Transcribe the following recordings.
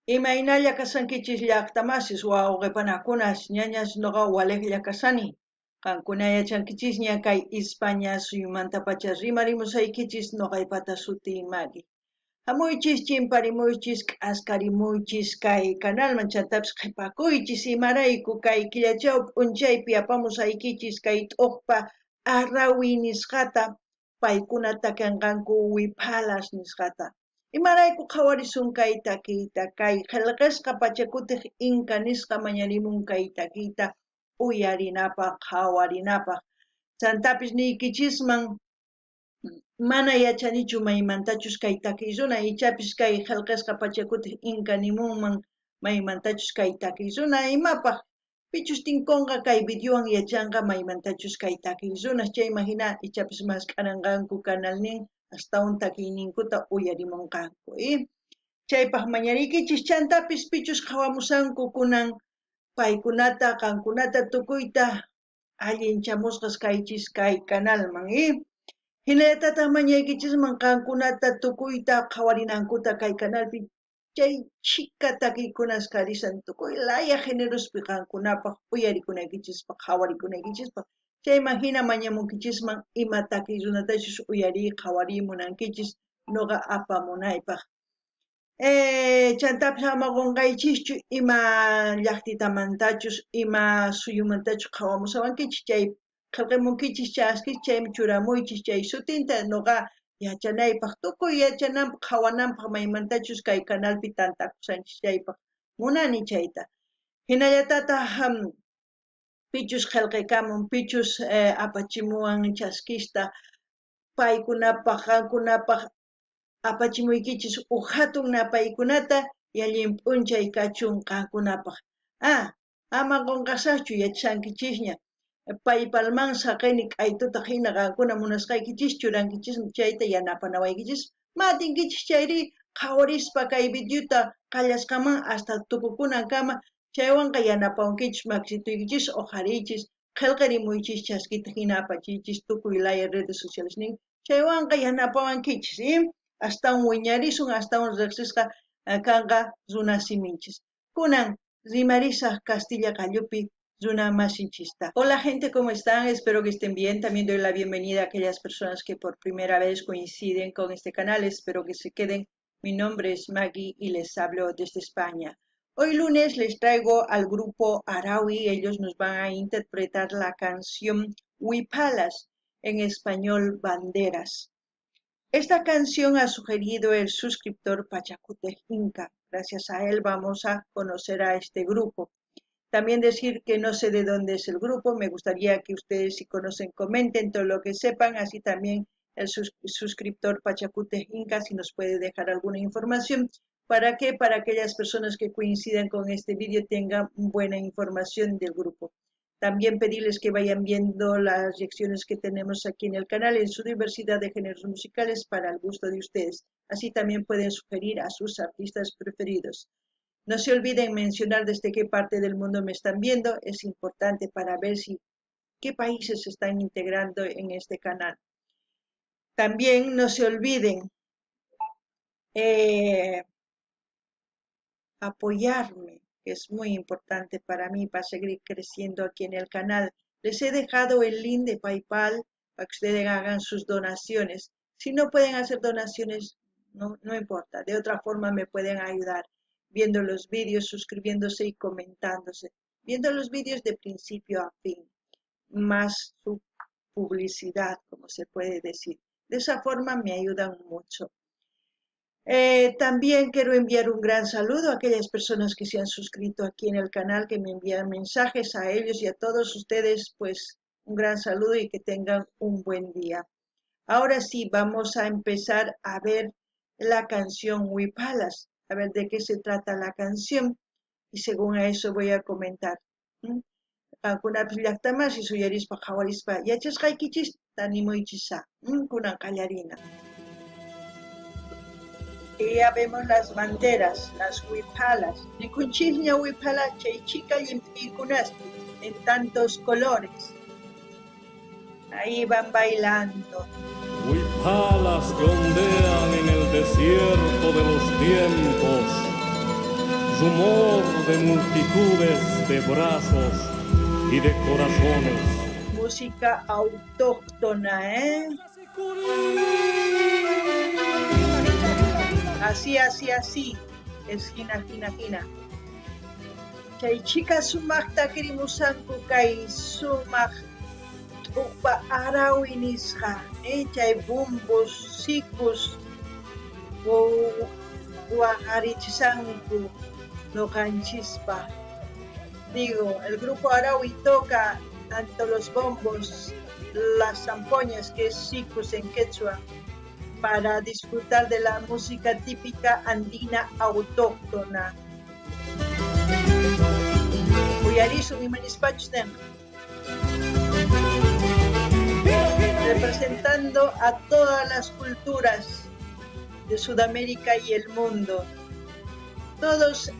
Imaynalla kashankichis llaqtamasis, wawqe-panakunas, ñañas, noqa walejlla kashani. Qankuna yachankichisña kay Ispaña suyumantapacha rimarimusaykichis, noqaypata sutiy Maggie. Hamuychis, chimparimuychis, k'askarimuychis kay kanalman, chantapis qhepakuychis, imarayku kay killachaw p'unchaypi apamusaykichis kay t'uqpa Arawi nisqata, paykuna takenqanku Wiphalas nisqata. Imarayku qhawarisun kay takiyta, kay qhelqesqa Pachakutiq Inka nisqa mañarimun kay takiyta uyarinapaq, qhawarinapaq. Chantapis niykichisman, mana yachanichu maymantachus kay takiy runa, ichapis kay qhelqesqa Pachakutiq Inka nimunman maymantachus kay takiy runa, imapaq pichus tinkonqa kay videowan yachanqa maymantachus kay takiy runas, chayman hina ichapis mask'aranqanku kanalnin astawan takiyninkuta uyarimunqanku. Chaypaq mañariykichis, chantapis pichus qhawamusanku kunan paykunata, qankunata tukuyta allinchamusqas kaychis kay kanalman. Hinallatataq mañaykichisman qankunata tukuyta qhawarinankuta kay kanalpi chay chhika takiykunas karisan tukuy laya generospi qankunapaq uyarikunaykichispaq, qhawarikunaykichispaq. Chayman hina mañamunkichisman ima takiy runatachus uyariy, qhawariy munankichis noqa apamunaypaq. Chantapis ama qonqaychischu ima llaqtitamantachus, ima suyumantachus qhawamushawankichis chay qhelqemunkichis chaskis, chaymi churamuychis chay sutinta noqa yachanaypaq, tukuy yachananpaq, qhawananpaq maymantachus kay kanalpi tantakushanchis chaypaq munani chayta. Hinallatataq pichus qhelqekamun, pichus apachimuwan chaskista, paykunapaq, qankunapaq apachimuykichis uj hatun napaykunata y allin p'unchay kachun qankunapaq. Ah, ama qonqasaqchu, yachashankichisña. Paypalman saqeni k'aytuta hina qankuna munasqaykichis churankichismi chayta yanapanawaykichis. Ma atinkichis chayri qhawarispa kay videota qallasqaman hasta tukukunankama, chaywanqa yanapawankichis makisituykichis oqhariychis, qhelqerimuychis chaskita hina apachiychis tukuy laya redes sociales nin chaywanqa yanapawankichis, astawan wiñarisun, astawan riqsisqa kanqa runa siminchis. Kunan rimarisaq Castilla qallupi runa masinchista. Hola gente, ¿cómo están? Espero que estén bien. También doy la bienvenida a aquellas personas que por primera vez coinciden con este canal. Espero que se queden. Mi nombre es Maggie y les hablo desde España. Hoy lunes les traigo al grupo Arawi. Ellos nos van a interpretar la canción Wiphalas, en español Banderas. Esta canción ha sugerido el suscriptor Pachacútec Inca. Gracias a él vamos a conocer a este grupo. También decir que no sé de dónde es el grupo, me gustaría que ustedes, si conocen, comenten todo lo que sepan, así también el suscriptor Pachacútec Inca, si nos puede dejar alguna información, para que para aquellas personas que coincidan con este vídeo tengan buena información del grupo. También pedirles que vayan viendo las lecciones que tenemos aquí en el canal en su diversidad de géneros musicales para el gusto de ustedes. Así también pueden sugerir a sus artistas preferidos. No se olviden mencionar desde qué parte del mundo me están viendo. Es importante para ver si qué países se están integrando en este canal. También no se olviden apoyarme, que es muy importante para mí, para seguir creciendo aquí en el canal. Les he dejado el link de PayPal para que ustedes hagan sus donaciones. Si no pueden hacer donaciones, no importa. De otra forma me pueden ayudar viendo los vídeos, suscribiéndose y comentándose. Viendo los vídeos de principio a fin, más su publicidad, como se puede decir. De esa forma me ayudan mucho. También quiero enviar un gran saludo a aquellas personas que se han suscrito aquí en el canal, que me envían mensajes, a ellos y a todos ustedes, un gran saludo y que tengan un buen día. Ahora sí, vamos a empezar a ver la canción Wiphalas, a ver de qué se trata la canción, y según a eso voy a comentar. Qankunapis llaqtamasi suyarispa qhawarispa yachasqaykichis tanimuychisa, kunan qallarina. Y ya vemos las banderas, las wiphalas. Rikunchikña wiphala chay chika llimp'iykunaspi en tantos colores. Ahí van bailando. Wiphalas que ondean en el desierto de los tiempos. Rumor de multitudes de brazos y de corazones. Música autóctona, ¿eh? Así, así, así. Es jina, jina, jina. Chay chhika sumajta kirimusanku kay sumaj t'uqpa arawi nisqa, ¿eh? Chay bombos, sikus waqarichisanku noqanchispa. Digo, el grupo Arawi toca tanto los bombos, las zampoñas, que es sikus en quechua, para disfrutar de la música típica andina autóctona. Uyarisun imanispachus nenqa. Representando a todas las culturas de Sudamérica y el mundo. Todos,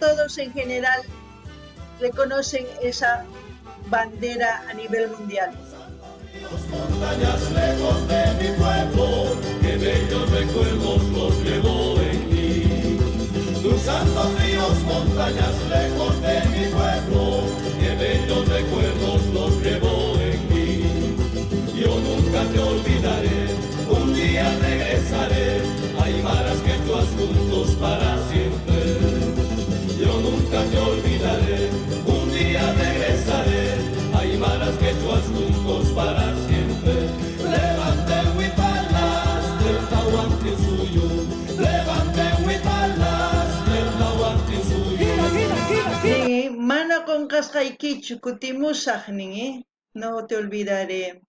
todos en general reconocen esa bandera a nivel mundial. Montañas lejos de mi pueblo, qué bellos recuerdos los llevo en mí. Cruzando ríos, montañas lejos de mi pueblo, qué bellos recuerdos los llevo en mí. Yo nunca te olvidaré, un día regresaré, aymaras quechuas juntos para siempre. Yo nunca te olvidaré, un día regresaré, aymaras quechuas juntos para siempre. Levante huipalas del Tahuantinsuyo, levante huipalas del Tahuantinsuyo. Nin, mana qonqasqaykichu kutimusaj nin, ¿eh? No te olvidaré.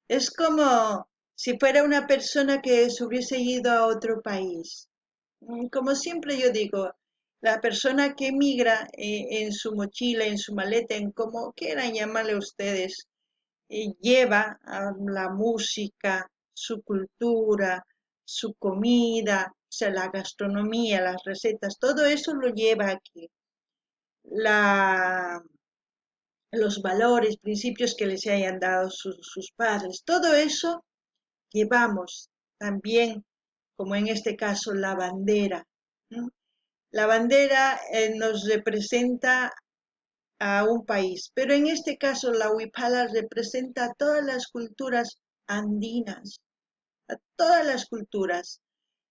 Es como si fuera una persona que se hubiese ido a otro país. Como siempre yo digo, la persona que emigra en su mochila, en su maleta, en como quieran llamarle ustedes, lleva la música, su cultura, su comida, o sea, la gastronomía, las recetas, todo eso lo lleva aquí. Los valores, principios que les hayan dado sus padres, todo eso llevamos también, como en este caso la bandera, ¿no? La bandera nos representa a un país, pero en este caso la huipala representa a todas las culturas andinas, a todas las culturas.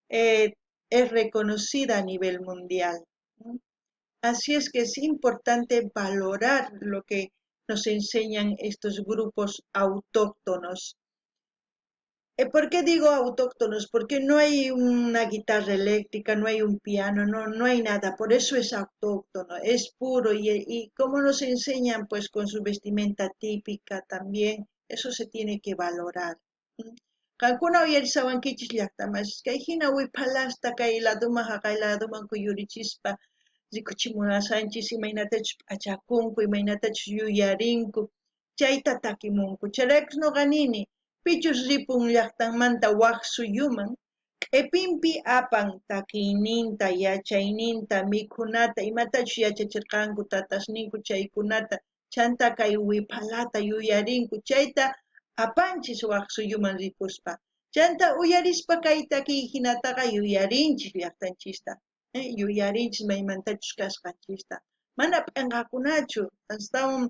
Es reconocida a nivel mundial, ¿no? Así es que es importante valorar lo que nos enseñan estos grupos autóctonos. ¿Por qué digo autóctonos? Porque no hay una guitarra eléctrica, no hay un piano, no, no hay nada. Por eso es autóctono, es puro. Y cómo nos enseñan, pues con su vestimenta típica también, eso se tiene que valorar. Qankuna uyarisawankichis llaqtamas, kay hina wiphalasta kay laduman haqay laduman kuyurichispa rikuchimunasanchis imaynatachus p'achakunku, imaynatachus yuyarinku, chayta takimunku. Chayraykus noqa nini, pichus ripun llaqtanmanta waj suyuman, q'epinpi apan takiyninta, yachayninta, mikhunata, imatachus yachachirqanku tatasninku chaykunata, chanta kay wiphalata yuyarinku, chayta apanchis waj suyuman ripuspa. Chanta uyarispa kay takiy hinataqa yuyarinchis llaqtanchista, yuyarinchis maymantachus kasqanchista. Mana p'enqakunachu, astawan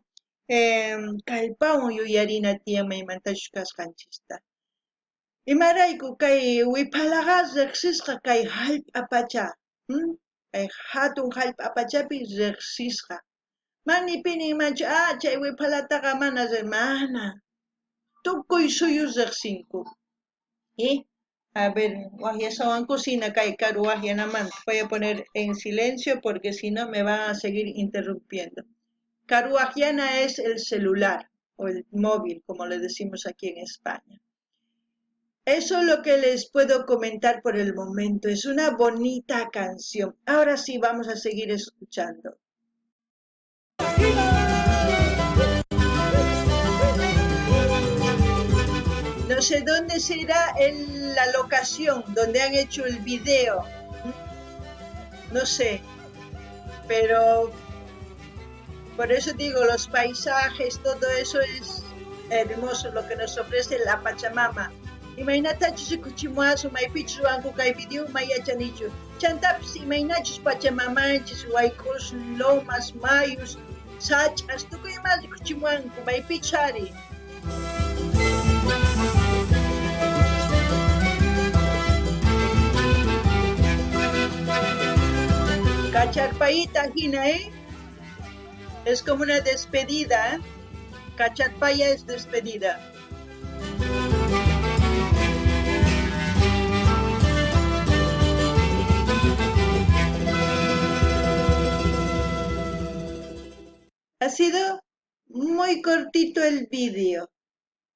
kallpawan yuyarina tiyan maymantachus kasqanchista. Imarayku kay wiphalaqa riqsisqa kay hallp'a pacha, kay hatun hallp'a pachapi riqsisqa. Mani pinin manchu, chay wiphalataqa mana mana. Tukuy suyus riqsinku. ¿Y? A ver, waqyasawanku kay karu waqyanamanta. Voy a poner en silencio porque si no me van a seguir interrumpiendo. Karu waqyana es el celular o el móvil, como le decimos aquí en España. Eso es lo que les puedo comentar por el momento. Es una bonita canción. Ahora sí vamos a seguir escuchando. No sé dónde será la locación donde han hecho el video. No sé, pero por eso digo, los paisajes, todo eso es hermoso lo que nos ofrece la Pachamama. Imaynatachus rikuchimuwasun maypichus ruwanku kay video may yachanichu. Chantapis imaynachus pachamamanchis, wayk'us, lomas, mayus, sach'as, tukuy ima rikuchimuwanku, maypichus ari. Kacharpayita hina, ¿eh? Es como una despedida, ¿eh? Cacharpaya es despedida. Ha sido muy cortito el vídeo.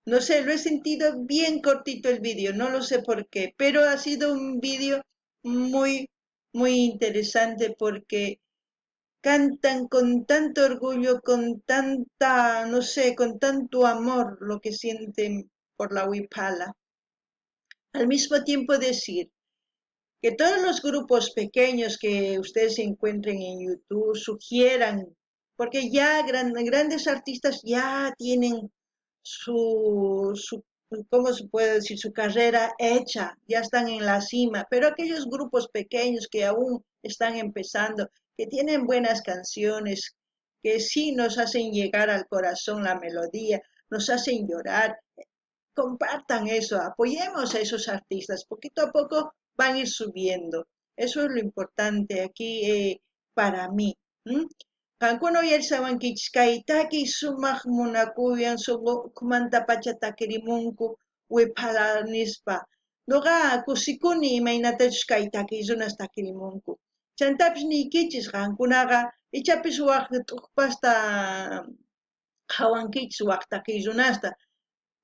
No sé, lo he sentido bien cortito el vídeo, no lo sé por qué, pero ha sido un vídeo muy, muy interesante porque cantan con tanto orgullo, con tanta, no sé, con tanto amor lo que sienten por la Wiphala. Al mismo tiempo decir que todos los grupos pequeños que ustedes encuentren en YouTube sugieran, porque ya grandes artistas ya tienen su, ¿cómo se puede decir? Su carrera hecha, ya están en la cima, pero aquellos grupos pequeños que aún están empezando, que tienen buenas canciones, que sí nos hacen llegar al corazón la melodía, nos hacen llorar, compartan eso, apoyemos a esos artistas, poquito a poco van a ir subiendo. Eso es lo importante aquí para mí. Qankuna uyarisawankichis kay takiy sumaq munakuywan sunqu ukhumantapacha takirimunku wiphala nispa. Noqa kusikuni imaynatachus kay takiy runas takirimunku. Chantapis niykichis qankunaqa ichapis waj t'uqpasta qhawankichis waj takiy runasta.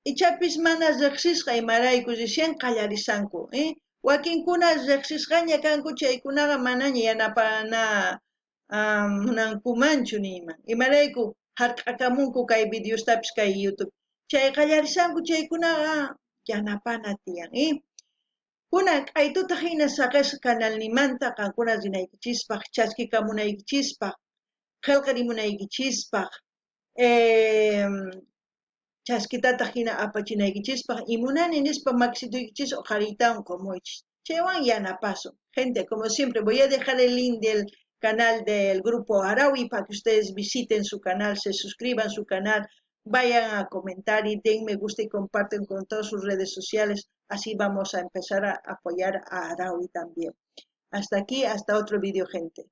Ichapis mana riqsisqa imarayku recién qallarisanku. Wakinkuna riqsisqaña kanku chaykunaqa manaña yanapana munankumanchu niyman. Imarayku hark'akamunku kay videostapis kay YouTube. Chay qallarisanku chaykunaqa yanapana tiyan. Kunan k'aytuta hina saqesqa kanalnimanta qankuna rinaykichispaq, chaskikamunaykichispaq, qillqarimunaykichispaq, chaskitataq hina apachinaykichispaq y munani nispa makisituykichis uqhariytawan qumuychis. Chaywan yanapasun. Gente, como siempre, voy a dejar el link del canal del grupo Arawi para que ustedes visiten su canal, se suscriban a su canal, vayan a comentar y den me gusta y comparten con todas sus redes sociales. Así vamos a empezar a apoyar a Arawi también. Hasta aquí, hasta otro vídeo, gente.